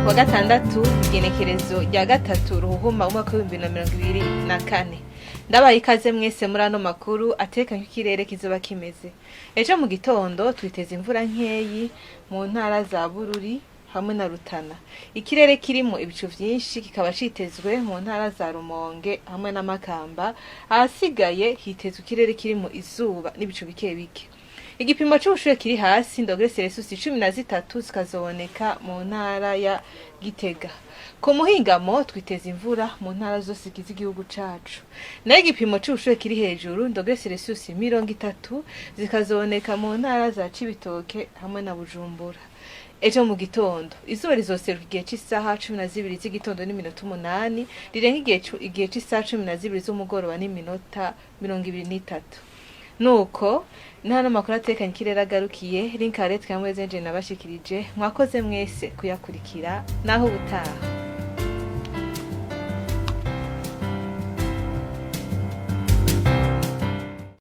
wa gatandatu, igenekerezo rya 3 Ruhuhuma, umwaka w'2024. Ndabaye ikaze mwese muri ano makuru atekanye. Ikirere kizoba kimeze ejo mu gitondo: twiteze imvura nkeyi mu ntara za Bururi hamwe na Rutana. Ikirere kirimo ibicu vyinshi kikaba citezwe mu ntara za Rumonge hamwe n'Amakamba. Ahasigaye hitezwe ikirere kirimo izuba n'ibicu bike bike. Igipimo c'ubushuhe kiri hasi, degrés Celsius 13, zikazoboneka mu ntara ya Gitega. Ku muhingamo twiteza imvura mu ntara zose zigize igihugu cacu. Nayo igipimo c'ubushuhe kiri hejuru, degrés Celsius 30, zikazoboneka mu ntara za Cibitoke hamwe na Bujumbura. Ejo mu gitondo izuba rizoseruka igihe c'isaha 12 z'igitondo n'iminota 8, rirenga igihe c'isaha 12 z'umugoroba n'iminota 23. Nuko nta n'amakuru atekanye ikirere agarukiye. Linkaret kamwe zenje nabashikirije. Mwakoze mwese kuyakurikira. Naho ubutaha.